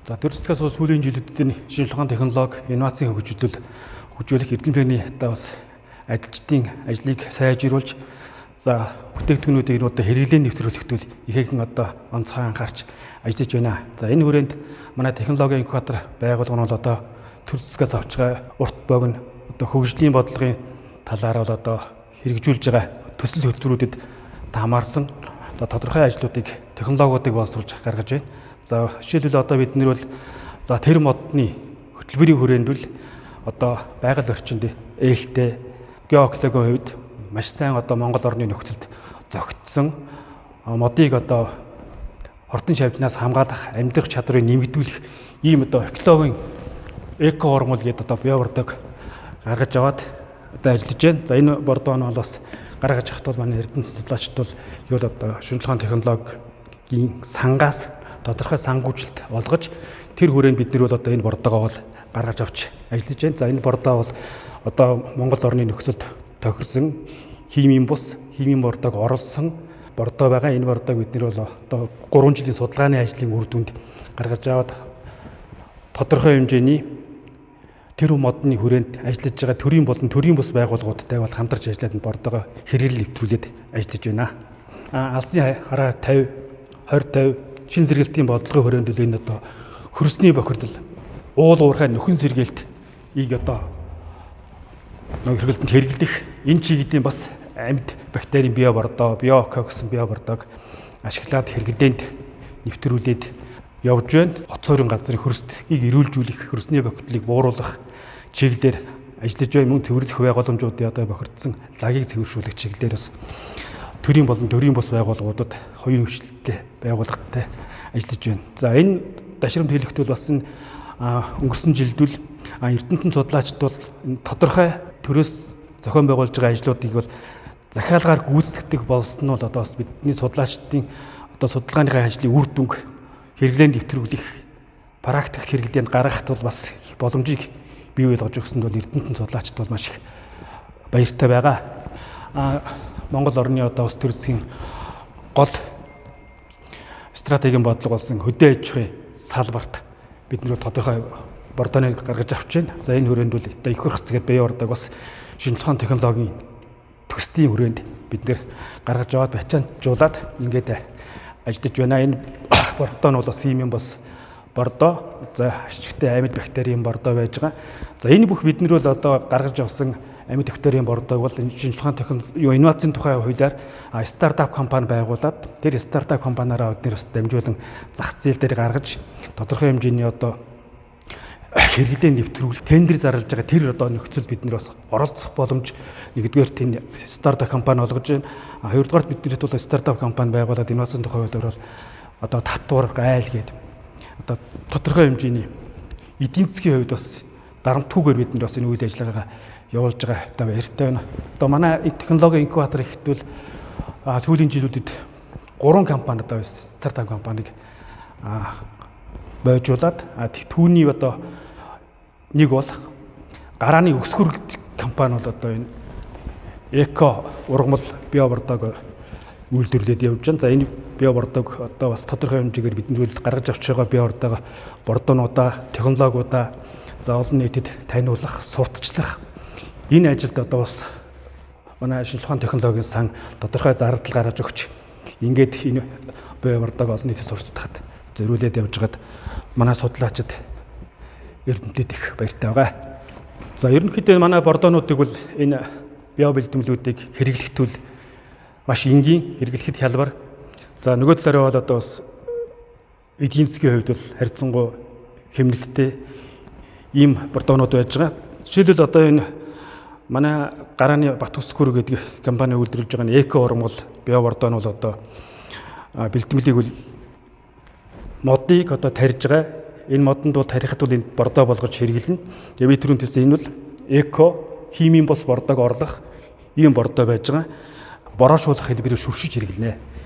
За, төр засгаас бол сүүлийн жилүүдэд шинжлэх ухааны технологи, инновацийн хөгжүүлэл хөгжүүлэх эрдэмтний одоо бас ажилчдын ажлыг сайжруулж, за, бүтээгдэхүүнүүдийг одоо хэрэглээнд нэвтрүүлэхдээ ихээхэн одоо онцгой анхаарч ажиллаж байна. За, энэ хүрээнд манай технологийн инкубатор байгууллага нь бол одоо төр засгаас авч байгаа урт богино одоо хөгжлийн бодлогын талаар бол одоо хэрэгжүүлж байгаа төсөл хөтөлбөрүүдэд хамаарсан одоо тодорхой ажлуудыг, технологиудыг боловсруулж гаргаж байна. За, жишээлбэл, одоо бид нар бол, за, тэр модны хөтөлбөрийн хүрээнд бол одоо байгаль орчинд ээлтэй, геоэкологийн хувьд маш сайн одоо Монгол орны нөхцөлд зохицсон модыг одоо хортон шавжнаас хамгаалах, амьдрах чадварыг нэмэгдүүлэх ийм одоо экологийн эко ургамал гэдэг одоо биобордог гаргаж аваад одоо ажиллаж байна. За, энэ бордоо нь бол бас гаргаж авахт бол манай эрдэмт судлаачид бол юу л одоо шинжлэх ухааны технологийн сангаас тодорхой сангуучлалт олгож, тэр хүрээнд бид нар бол одоо энэ бордоогоо бол гаргаж авч ажиллаж байна. За, энэ бордоо бол одоо Монгол орны нөхцөлд тохирсон химийн бус, химийн бордоог оруулсан бордоо байгаа. Энэ бордоог бид нар бол одоо 3 жилийн судалгааны ажлын үр дүнд гаргаж аваад тодорхой хэмжээний тэр модны хүрээнд ажиллаж байгаа төрийн болон төрийн бус байгууллагуудтай бол хамтарч ажиллаад бордоогоо хэрэглэл нэвтрүүлээд ажиллаж байна. Алсын хараа 50 20 50 шин сэргэлтийн бодлогын хүрээнд л энэ одоо хөрсний бохирдол, уул уурхай нөхөн сэргээлт ийг одоо нэг хэрэглэлтэнд хэрэглэх энэ чиглэлийн бас амьд бактерийн биобордоо, биоэко гэсэн биобордоог ашиглаад хэрэглээнд нэвтрүүлээд явж байна. Хот суурин газрын хөрстийг эрүүлжүүлэх, хөрсний бохирдлыг бууруулах чиглэлээр ажиллаж байна. Мөн цэвэрлэх байгууламжуудын одоо бохирдсон лагийг цэвэршүүлэх чиглэлээр бас төрийн болон төрийн бус байгууллагуудад хоёрын хвшлэлтэй байгууллагатай ажиллаж байна. За, энэ дашрамт хэлэхэд бол бас энэ өнгөрсөн жилд бол эрдэмтэн судлаачид бол энэ тодорхой төрөөс зохион байгуулж байгаа ажлуудыг бол захиалгаар гүйцэтгэдэг болсон нь бол одоо бас бидний судлаачдын одоо судалгааныхаа ажлын үр дүнг хэрэглээнд нэвтрүүлэх, практик хэрэглээнд гаргахад бол бас их боломжийг бий болгож өгсөнд бол эрдэмтэн судлаачид бол маш их баяртай байгаа. Монгол орны одоо бас төр засгийн гол стратегийн бодлого болсон хөдөө аж ахуйн салбарт бид нар тодорхой бордооны гаргаж авч байна. За, энэ хүрээнд бол одоо их ургац гэдэг бие ордог бас шинжлэх ухааны технологийн төслийн хүрээнд бид нэр гаргаж аваад бачаанжуулаад ингээд ажиллаж байна. Энэ бордоо нь бол бас юм бас бордоо. За, ашигтай амьд бактерийн бордоо байж байгаа. За, энэ бүх бид нар бол одоо гаргаж авсан амьд бактерийн бордоог бол энэ шинжлэх ухааны технологи инновацийн тухай хуулиар стартап компани байгуулад, тэр стартап компаниараа бид нар бас дамжуулан зах зээл дээр гаргаж, тодорхой хэмжээний одоо хэрэглээ нэвтрүүлэх, тендер зарлж байгаа тэр одоо нөхцөл бид нар бас оролцох боломж нэгдүгээр тийм стартап компани олгож байна. Хоёрдугаар, бид нарт бол стартап компани байгуулад инновацийн тухай хуулиар бол одоо татвар гайл гэдэг одоо тодорхой хэмжээний эдийн засгийн хувьд бас дарамтгүйгээр бид нар бас энэ үйл ажиллагаагаа явуулж байгаа одоо баяртай байна. Одоо манай технологийн инкубатор ихэд бол сүүлийн жилүүдэд 3 компани одоо стартап компанийг бойжуулаад, түүний одоо нэг бол гарааны өсгөр компани бол одоо энэ эко ургамал биобордог үйлдвэрлээд явж байна. За, энэ биобордог одоо бас тодорхой хэмжээгээр бидний үйл гаргаж авч байгаа биобордог бордоонуудаа, технологиудаа, за, олон нийтэд таниулах, сурталчлах энэ ажилд одоо бас манай шинжлэх ухааны технологийн сан тодорхой зардал гаргаж өгч, ингээд энэ биобордог олон нийтэд сурталчлахад зориулаад явж байгаад манай судлаачид эрдэмтэд их баяртай байгаа. За, ерөнхийдөө манай бордоонуудыг бол энэ биобэлтгэлүүдийг хэрэглэхэд бол маш энгийн, хэрэглэхэд хялбар. За, нөгөө талаараа бол одоо бас эдийн засгийн хувьд бол харьцангуй хэмнэлттэй ийм бордоонууд байж байгаа. Жишээлбэл, одоо энэ манай гарааны Бат Өсгөр гэдэг компани үйлдвэрлэж байгаа нь эко ургамал биобордоо нь бол одоо бэлтгэлийг бол модыг одоо тарьж байгаа. Энэ модонд бол тарихад бол энэ бордоо болгож хэрэглэнэ. Тэгээ би түрүүн хэлсэн, энэ бол эко химийн бус бордоог орлох ийм бордоо байж байгаа. Бороошуулах хэлбэрээр шүршиж хэрэглэнэ.